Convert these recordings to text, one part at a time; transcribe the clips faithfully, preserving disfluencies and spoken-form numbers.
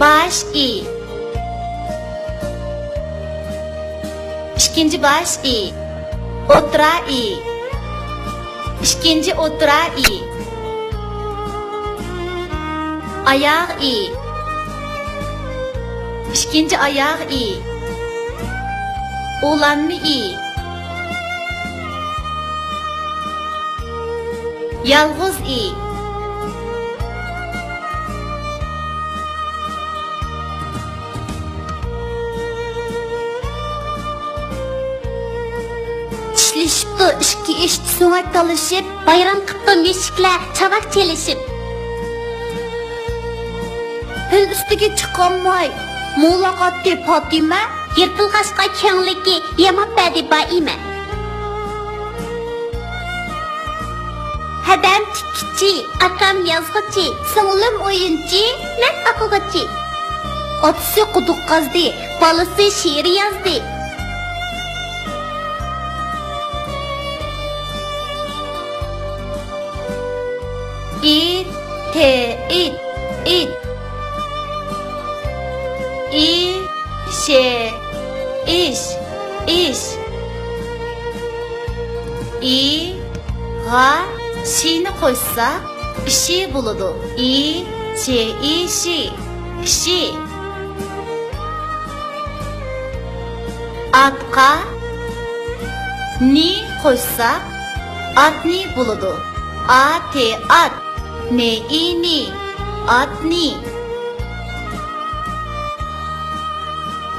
باش ئى. ئىككىنچى باش ئى. ئوتتۇرا ئى. ئىككىنچى ئوتتۇرا ئى. ئاياغ ئى. ئىككىنچى ئاياغ ئى. ئۇلانما ئى. يالغۇز ئى. چىشلىشىپتۇ ئىككى ئىش سۆڭەك تالىشىپ. بايرام قىپتۇ مۈشۈكلەر چاۋاك چېلىشىپ. پىل ئۈستىگە چىقالماي مۇلاقاتتى پاتىمە. يىرتىلغاچقا كۆڭلىكى ياماپ بەردى بائىمە. ھەدەم تىككۈچى، ئاكام يازغۇچى، سىڭلىم ئويۇنچى، مەن ئوقۇغۇچى. ئاتىسى قۇدۇق قازدى، بالىسى شېئىر يازدى. ئى، تې، ئىت، ئىت. ئى، شې، ئىش، ئىش. ئى، غا، شىنى قوشسا، ئىشى بولىدۇ. ئى، چې، ئى، شى، ئىشى. ئاتقا نى قوشساق، ئاتنى بولىدۇ. ئا، تې، ئات. نې، ئى، نى. ئاتنى.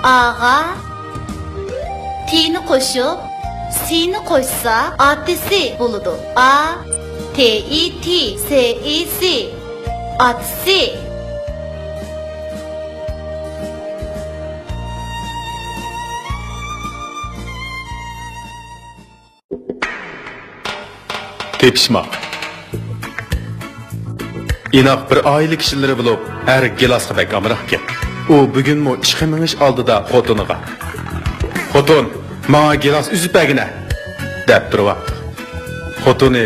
ئاغا تىنى قوشۇپ، سىنى قوشسا، ئاتىسى بولىدۇ. ئا، تې، ئى، تى، سې، ئى، سى. ئاتىسى. تېپىشماق. ئىناق بىر ئائىلە كىشىلىرى بولۇپ، ئەر گىلاسقا بەك ئامراق ئىكەن. ئۇ بۈگۈنمۇ ئىشقا مېڭىش ئالدىدا خوتۇنىغا، «خوتۇن، ماڭا گىلاس ئۈزۈپ بەرگىنە» دەپ تۇرۇۋاپتۇ. خوتۇنى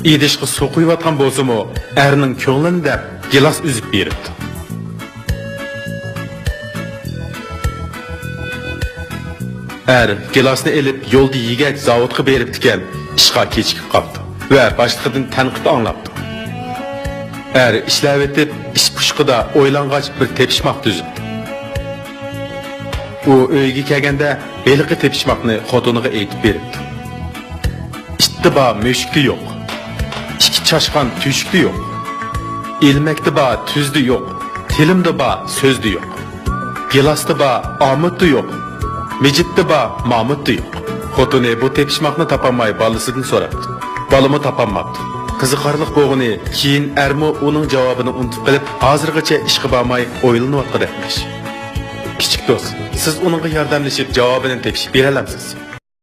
ئىدىشقا سۇ قۇيۇۋاتقان بولسىمۇ، ئەرنىڭ كۆڭلىنى دەپ گىلاس ئۈزۈپ بېرىپتۇ. ئەر گىلاسنى ئېلىپ يولدا يېگەچ زاۋۇتقا بېرىپتىكەن، ئىشقا كېچىكىپ قاپتۇ ۋە باشلىقىدىن تەنقىد ئاڭلاپتۇ. ئەر ئىشلەۋېتىپ، ئىش پۇشقىدا ئويلانغاچ بىر تېپىشماق تۈزۈپتۇ. ئۇ ئۆيىگە كەلگەندە ھېلىقى تېپىشماقنى خوتۇنىغا ئېيتىپ بېرىپتۇ. ئىتتا بار مۈشۈكتە يوق. ئىككى چاشقان تۆشۈكتە يوق. ئىلمەكتە بار تۈزدە يوق. تىلىمدا بار سۆزدە يوق. گىلاستا بار ئامۇتتا يوق. مىجىتتا بار مامۇتتا يوق. خوتۇنى بۇ تېپىشماقنى تاپالماي بالىسىدىن سوراپتۇ. بالىمۇ تاپالماپتۇ. قىزىقارلىق بولغىنى، كېيىن ئەرمۇ ئۇنىڭ جاۋابىنى ئۇنتۇپ قېلىپ، ھازىرغىچە ئىشقا بارماي ئويلىنىۋاتقۇدەكمىش. كىچىك دوست، سىز ئۇنىڭغا ياردەملىشىپ جاۋابىنى تېپىشىپ بېرەلەمسىز؟